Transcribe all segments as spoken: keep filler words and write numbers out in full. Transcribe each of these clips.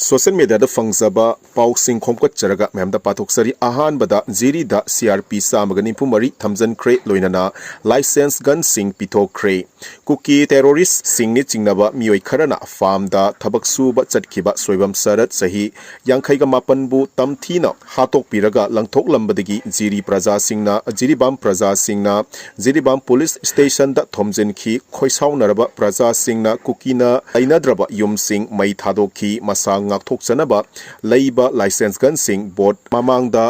Social ꯃꯦꯗꯤꯌꯥꯗ ꯐꯪꯖꯕ ꯄꯥꯎꯁꯤꯡ ꯈꯣꯝꯒꯠꯆꯔꯒ ꯃꯌꯥꯝꯗ ꯄꯥꯊꯣꯛꯆꯔꯤ꯫ ꯑꯍꯥꯟꯕꯗ ꯖꯤꯔꯤꯗ ꯁꯤ ꯑꯥꯔ ꯄꯤ ꯆꯥꯝꯃꯒ ꯅꯤꯐꯨ ꯃꯔꯤ ꯊꯝꯖꯤꯟꯈ꯭ꯔꯦ, ꯂꯣꯏꯅꯅ ꯂꯥꯏꯁꯦꯟꯁ ꯒꯟꯁꯤꯡ ꯄꯤꯊꯣꯛꯈ꯭ꯔꯦ꯫ ꯀꯨꯀꯤ ꯇꯦꯔꯣꯔꯤꯁꯁꯤꯡꯅꯤ ꯆꯤꯡꯅꯕ ꯃꯤꯑꯣꯏ ꯈꯔꯅ ꯐꯥꯔꯝꯗ ꯊꯕꯛ ꯁꯨꯕ ꯆꯠꯈꯤꯕ ꯁꯣꯏꯕꯝ ꯁꯔꯠ ꯆꯍꯤ ꯌꯥꯡꯈꯩꯒ ꯃꯥꯄꯟꯕꯨ ꯇꯝꯊꯤꯅ ꯍꯥꯠꯇꯣꯛꯄꯤꯔꯒ ꯂꯪꯊꯣꯛꯂꯝꯕꯗꯒꯤ ꯖꯤꯔꯤ ꯄ꯭ꯔꯖꯥꯁꯤꯡꯅ, ꯖꯤꯔꯤꯕꯥꯝ ꯄ꯭ꯔꯖꯥꯁꯤꯡꯅ ꯖꯤꯔꯤꯕꯥꯝ ꯄꯨꯂꯤꯁ ꯁ꯭ꯇꯦꯁꯟꯗ ꯊꯣꯝꯖꯤꯟꯈꯤ꯫ ꯈꯣꯏꯁꯥꯎꯅꯔꯕ ꯄ꯭ꯔꯖꯥꯁꯤꯡꯅ ꯀꯨꯀꯤꯅ ꯂꯩꯅꯗ꯭ꯔꯕ ꯌꯨꯝꯁꯤꯡ ꯃꯩ ꯊꯥꯗꯣꯛꯈꯤ꯫ ꯃꯁꯥ ꯉꯥꯛꯊꯣꯛꯆꯅꯕ ꯂꯩꯕ ꯂꯥꯏꯁꯦꯟꯁ ꯒꯟꯁꯤꯡ ꯕꯣꯠ ꯃꯃꯥꯡꯗ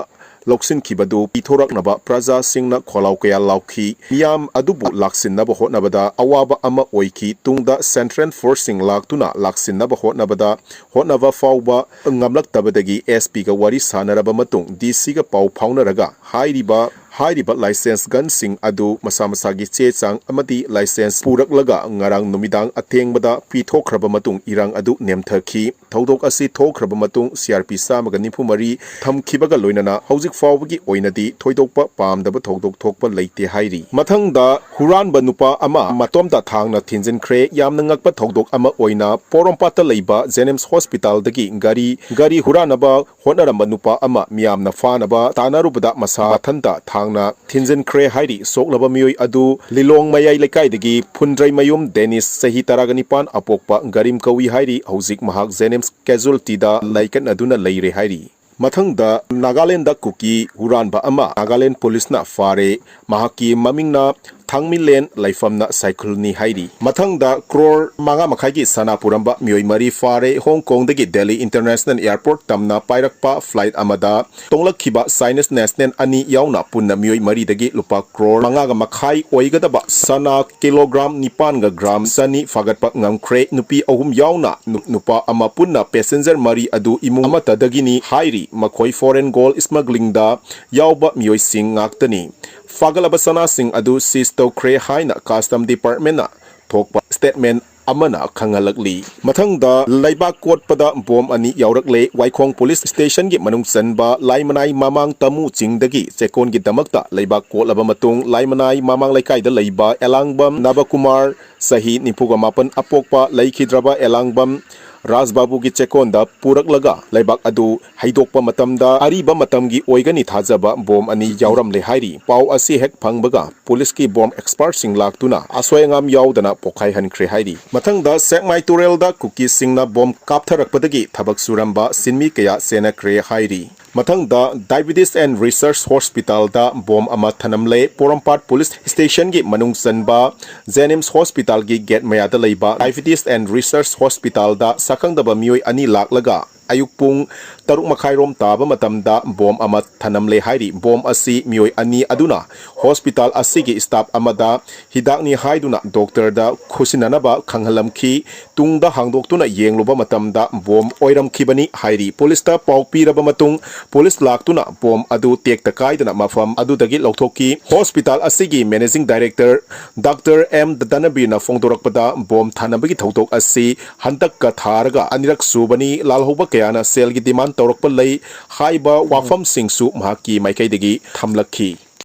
ꯂꯧꯁꯤꯟꯈꯤꯕꯗꯨ ꯄꯤꯊꯣꯔꯛꯅꯕ ꯄ꯭ꯔꯖꯥꯁꯤꯡꯅ ꯈꯣꯜꯂꯥꯎ ꯀꯌꯥ ꯂꯥꯎꯈꯤ꯫ ꯃꯤꯌꯥꯝ ꯑꯗꯨꯕꯨ ꯂꯥꯛꯁꯤꯟꯅꯕ ꯍꯣꯠꯅꯕꯗ ꯑꯋꯥꯕ ꯑꯃ ꯑꯣꯏꯈꯤ꯫ ꯇꯨꯡꯗ ꯁꯦꯟꯇ꯭ꯔꯦꯜ ꯐꯣꯔꯁꯁꯤꯡ ꯂꯥꯛꯇꯨꯅ ꯂꯥꯛꯁꯤꯟꯅꯕ ꯍꯣꯠꯅꯕꯗ, ꯍꯣꯠꯅꯕ ꯐꯥꯎꯕ ꯉꯝꯂꯛꯇꯕꯗꯒꯤ ꯑꯦꯁ ꯄꯤꯒ ꯋꯥꯔꯤ ꯁꯥꯅꯔꯕ ꯃꯇꯨꯡ ꯗꯤ ꯁꯤꯒ ꯄꯥꯎ ꯐꯥꯎꯅꯔꯒ ꯍꯥꯏꯔꯤꯕ, ꯍꯥꯏꯔꯤꯕ ꯂꯥꯏꯁꯦꯟꯁ ꯒꯟꯁꯤꯡ ꯑꯗꯨ ꯃꯁꯥ ꯃꯁꯥꯒꯤ ꯆꯦ ꯆꯥꯡ ꯑꯃꯗꯤ ꯂꯥꯏꯁꯦꯟꯁ ꯄꯨꯔꯛꯂꯒ ꯉꯔꯥꯡ ꯅꯨꯃꯤꯗꯥꯡ ꯑꯊꯦꯡꯕꯗ ꯄꯤꯊꯣꯛꯈ꯭ꯔꯕ ꯃꯇꯨꯡ ꯏꯔꯥꯡ ꯑꯗꯨ ꯅꯦꯝꯊꯈꯤ꯫ ꯊꯧꯗꯣꯛ ꯑꯁꯤ ꯊꯣꯛꯈ꯭ꯔꯕ ꯃꯇꯨꯡ ꯁꯤ ꯑꯥꯔ ꯄꯤ ꯆꯥꯝꯃꯒ ꯅꯤꯐꯨ ꯃꯔꯤ ꯊꯝꯈꯤꯕꯒ ꯂꯣꯏꯅꯅ ꯍꯧꯖꯤꯛ ꯐꯥꯎꯕꯒꯤ ꯑꯣꯏꯅꯗꯤ ꯊꯣꯏꯗꯣꯛꯄ ꯄꯥꯝꯗꯕ ꯊꯧꯗꯣꯛ ꯊꯣꯛꯄ ꯂꯩꯇꯦ ꯍꯥꯏꯔꯤ꯫ ꯃꯊꯪꯗ ꯍꯨꯔꯥꯟꯕ ꯅꯨꯄꯥ ꯑꯃ ꯃꯇꯣꯝꯇ ꯊꯥꯡꯅ ꯊꯤꯟꯖꯤꯟꯈ꯭ꯔꯦ꯫ ꯌꯥꯝꯅ ꯉꯛꯄ ꯊꯧꯗꯣꯛ ꯑꯃ ꯑꯣꯏꯅ ꯄꯣꯔꯣꯝꯄꯥꯠꯇ ꯂꯩꯕ ꯖꯦꯅꯤꯝꯁ ꯍꯣꯁꯄꯤꯇꯥꯜꯗꯒꯤ ꯒꯥꯔꯤ, ꯒꯥꯔꯤ ꯍꯨꯔꯥꯟꯅꯕ ꯍꯣꯠꯅꯔꯝꯕ ꯅꯨꯄꯥ ꯑꯃ ꯃꯤꯌꯥꯝꯅ ꯐꯥꯅꯕ ꯇꯥꯟꯅꯔꯨꯕꯗ ꯃꯁꯥ ꯃꯊꯟꯇ ꯊꯥꯡꯅ ꯊꯤꯟꯖꯤꯟꯈ꯭ꯔꯦ ꯍꯥꯏꯔꯤ꯫ ꯁꯣꯛꯂꯕ ꯃꯤꯑꯣꯏ ꯑꯗꯨ ꯂꯤꯂꯣꯡ ꯃꯌꯥꯏ ꯂꯩꯀꯥꯏꯗꯒꯤ ꯐꯨꯟꯗ꯭ꯔꯩꯃꯌꯨꯝ ꯗꯦꯅꯤꯁ, ꯆꯍꯤ ꯇꯔꯥꯒ ꯅꯤꯄꯥꯟ, ꯑꯄꯣꯛꯄ ꯒꯔꯤꯝ ꯀꯧꯏ ꯍꯥꯏꯔꯤ꯫ ꯍꯧꯖꯤꯛ ꯃꯍꯥꯛ ꯖꯦꯅꯤꯝꯁ ꯀꯦꯖꯨꯑꯦꯜꯇꯤꯗ ꯂꯥꯏꯀꯠꯅꯗꯨꯅ ꯂꯩꯔꯦ ꯍꯥꯏꯔꯤ꯫ ꯃꯊꯪꯗ ꯅꯥꯒꯥꯂꯦꯟꯗ ꯀꯨꯀꯤ ꯍꯨꯔꯥꯟꯕ ꯑꯃ ꯅꯥꯒꯥꯂꯦꯟ ꯄꯨꯂꯤꯁꯅ ꯐꯥꯔꯦ꯫ ꯃꯍꯥꯛꯀꯤ ꯃꯃꯤꯡꯅ ꯊꯥꯡꯃꯤꯂꯦꯟ, ꯂꯩꯐꯝꯅ ꯁꯥꯏꯈꯨꯜꯅꯤ ꯍꯥꯏꯔꯤ꯫ ꯃꯊꯪꯗ ꯀ꯭ꯔꯣꯔ ꯃꯉꯥ ꯃꯈꯥꯏꯒꯤ ꯁꯅꯥ ꯄꯨꯔꯝꯕ ꯃꯤꯑꯣꯏ ꯃꯔꯤ ꯐꯥꯔꯦ꯫ ꯍꯣꯡ ꯀꯣꯡꯗꯒꯤ ꯗꯦꯜꯂꯤ ꯏꯟꯇꯔꯅꯦꯁꯅꯦꯜ ꯑꯦꯌꯔꯄꯣꯔꯠ ꯇꯝꯅ ꯄꯥꯏꯔꯛꯄ ꯐ꯭ꯂꯥꯏꯠ ꯑꯃꯗ ꯇꯣꯡꯂꯛꯈꯤꯕ ꯆꯥꯏꯅꯤꯁ ꯅꯦꯁꯅꯦꯜ ꯑꯅꯤ ꯌꯥꯎꯅ ꯄꯨꯟꯅ ꯃꯤꯑꯣꯏ ꯃꯔꯤꯗꯒꯤ ꯂꯨꯄꯥ ꯀ꯭ꯔꯣꯔ ꯃꯉꯥꯒ ꯃꯈꯥꯏ ꯑꯣꯏꯒꯗꯕ ꯁꯅꯥ ꯀꯤꯂꯣꯒ꯭ꯔꯥꯝ ꯅꯤꯄꯥꯟꯒ ꯒ꯭ꯔꯥꯝ ꯆꯅꯤ ꯐꯥꯒꯠꯄ ꯉꯝꯈ꯭ꯔꯦ꯫ ꯅꯨꯄꯤ ꯑꯍꯨꯝ ꯌꯥꯎꯅ ꯅꯨ-, ꯅꯨꯄꯥ ꯑꯃ ꯄꯨꯟꯅ ꯄꯦꯁꯦꯟꯖꯔ ꯃꯔꯤ ꯑꯗꯨ ꯏꯃꯨꯡ ꯑꯃꯠꯇꯗꯒꯤꯅꯤ ꯍꯥꯏꯔꯤ꯫ ꯃꯈꯣꯏ ꯐꯣꯔꯦꯟ ꯒꯣꯜ ꯁ꯭ꯃꯒ꯭ꯂꯤꯡꯗ ꯌꯥꯎꯕ ꯃꯤꯑꯣꯏꯁꯤꯡ ꯉꯥꯛꯇꯅꯤ꯫ ꯐꯥꯒꯠꯂꯕ ꯁꯅꯥꯁꯤꯡ ꯑꯗꯨ ꯁꯤꯖ ꯇꯧꯈ꯭ꯔꯦ ꯍꯥꯏꯅ ꯀꯁꯇꯝ ꯗꯤꯄꯥꯔꯠꯃꯦꯟꯅ ꯊꯣꯛꯄ ꯁ꯭ꯇꯦꯠꯃꯦꯟ ꯑꯃꯅ ꯈꯪꯍꯜꯂꯛꯂꯤ꯫ ꯃꯊꯪꯗ ꯂꯩꯕꯥꯛ ꯀꯣꯠꯄꯗ ꯕꯣꯝ ꯑꯅꯤ ꯌꯥꯎꯔꯛꯂꯦ꯫ ꯋꯥꯏꯈꯣꯡ ꯄꯨꯂꯤꯁ ꯁ꯭ꯇꯦꯁꯟꯒꯤ ꯃꯅꯨꯡ ꯆꯟꯕ ꯂꯥꯏꯃꯅꯥꯏ ꯃꯃꯥꯡ ꯇꯃꯨ ꯆꯤꯡꯗꯒꯤ ꯆꯦꯛꯀꯣꯟꯒꯤꯗꯃꯛꯇ ꯂꯩꯕꯥꯛ ꯀꯣꯠꯂꯕ ꯃꯇꯨꯡ ꯂꯥꯏꯃꯅꯥꯏ ꯃꯃꯥꯡ ꯂꯩꯀꯥꯏꯗ ꯂꯩꯕ ꯑꯦꯂꯥꯡꯕꯝ ꯅꯕꯀꯨꯃꯥꯔ, ꯆꯍꯤ ꯅꯤꯐꯨꯒ ꯃꯥꯄꯟ, ꯑꯄꯣꯛꯄ ꯂꯩꯈꯤꯗ꯭ꯔꯕ ꯑꯦꯂꯥꯡꯕꯝ ꯔꯥꯖꯕꯥꯕꯨꯒꯤ ꯆꯦꯛꯀꯣꯟꯗ ꯄꯨꯔꯛꯂꯒ ꯂꯩꯕꯥꯛ ꯑꯗꯨ ꯍꯩꯗꯣꯛꯄ ꯃꯇꯝꯗ ꯑꯔꯤꯕ ꯃꯇꯝꯒꯤ ꯑꯣꯏꯒꯅꯤ ꯊꯥꯖꯕ ꯕꯣꯝ ꯑꯅꯤ ꯌꯥꯎꯔꯝꯂꯦ ꯍꯥꯏꯔꯤ꯫ ꯄꯥꯎ ꯑꯁꯤ ꯍꯦꯛ ꯐꯪꯕꯒ ꯄꯨꯂꯤꯁꯀꯤ ꯕꯣꯝ ꯑꯦꯛꯁꯄꯔꯠꯁꯤꯡ ꯂꯥꯛꯇꯨꯅ ꯑꯁꯣꯏ ꯑꯉꯥꯝ ꯌꯥꯎꯗꯅ ꯄꯣꯈꯥꯏꯍꯟꯈ꯭ꯔꯦ ꯍꯥꯏꯔꯤ꯫ ꯃꯊꯪꯗ ꯁꯦꯛꯃꯥꯏ ꯇꯨꯔꯦꯜꯗ ꯀꯨꯀꯤꯁꯤꯡꯅ ꯕꯣꯝ ꯀꯥꯞꯊꯔꯛꯄꯗꯒꯤ ꯊꯕꯛ ꯁꯨꯔꯝꯕ ꯁꯤꯟꯃꯤ ꯀꯌꯥ ꯆꯦꯟꯅꯈ꯭ꯔꯦ ꯍꯥꯏꯔꯤ꯫ ꯃꯊꯪꯗ Diabetes and Research Hospitalꯗ ꯕꯣꯝ ꯑꯃ ꯊꯅꯝꯂꯦ꯫ ꯄꯣꯔꯣꯝꯄꯥꯠ ꯄꯨꯂꯤꯁ ꯁ꯭ꯇꯦꯁꯟꯒꯤ ꯃꯅꯨꯡ ꯆꯟꯕ ꯖꯦꯅꯤꯝꯁ ꯍꯣꯁꯄꯤꯇꯥꯜꯒꯤ ꯒꯦꯠ ꯃꯌꯥꯗ ꯂꯩꯕ Diabetes and Research Hospitalꯗ ꯁꯛꯈꯪꯗꯕ ꯃꯤꯑꯣꯏ ꯑꯅꯤ ꯂꯥꯛꯂꯒ ꯑꯌꯨꯛ ꯄꯨꯡ ꯇꯔꯨꯛ ꯃꯈꯥꯏꯔꯣꯝ ꯇꯥꯕ ꯃꯇꯝꯗ ꯕꯣꯝ ꯑꯃ ꯊꯅꯝꯂꯦ ꯍꯥꯏꯔꯤ꯫ ꯕꯣꯝ ꯑꯁꯤ ꯃꯤꯑꯣꯏ ꯑꯅꯤ ꯑꯗꯨꯅ ꯍꯣꯁꯄꯤꯇꯥꯜ ꯑꯁꯤꯒꯤ ꯁ꯭ꯇꯥꯐ ꯑꯃꯗ ꯍꯤꯗꯥꯛꯅꯤ ꯍꯥꯏꯗꯨꯅ ꯗꯣꯛꯇꯔꯗ ꯈꯨꯠꯁꯤꯟꯅꯅꯕ ꯈꯪꯍꯜꯂꯝꯈꯤ꯫ ꯇꯨꯡꯗ ꯍꯥꯡꯗꯣꯛꯇꯨꯅ ꯌꯦꯡꯂꯨꯕ ꯃꯇꯝꯗ ꯕꯣꯝ ꯑꯣꯏꯔꯝꯈꯤꯕꯅꯤ ꯍꯥꯏꯔꯤ꯫ ꯄꯨꯂꯤꯁꯇ ꯄꯥꯎ ꯄꯤꯔꯕ ꯃꯇꯨꯡ ꯄꯨꯂꯤꯁ ꯂꯥꯛꯇꯨꯅ ꯕꯣꯝ ꯑꯗꯨ ꯇꯦꯛꯇ ꯀꯥꯏꯗꯅ ꯃꯐꯝ ꯑꯗꯨꯗꯒꯤ ꯂꯧꯊꯣꯛꯈꯤ꯫ ꯍꯣꯁꯄꯤꯇꯥꯜ ꯑꯁꯤꯒꯤ ꯃꯦꯅꯦꯖꯤꯡ ꯗꯥꯏꯔꯦꯛꯇꯔ ꯗꯥꯛꯇꯔ ꯑꯦꯝ ꯗꯅꯕꯤꯔꯅ ꯐꯣꯡꯗꯣꯔꯛꯄꯗ ꯕꯣꯝ ꯊꯥꯅꯕꯒꯤ ꯊꯧꯗꯣꯛ ꯑꯁꯤ ꯍꯟꯗꯛꯀ ꯊꯥꯔꯒ ꯑꯅꯤꯔꯛ ꯁꯨꯕꯅꯤ꯫ ꯂꯥꯜꯍꯧꯕ ꯀꯌꯥꯅ ꯁꯦꯜꯒꯤ ꯗꯤꯃꯥꯟ ꯇꯧꯔꯛꯄ ꯂꯩ ꯍꯥꯏꯕ ꯋꯥꯐꯝꯁꯤꯡꯁꯨ ꯃꯍꯥꯛꯀꯤ ꯃꯥꯏꯀꯩꯗꯒꯤ ꯊꯝꯂꯛꯈꯤ꯫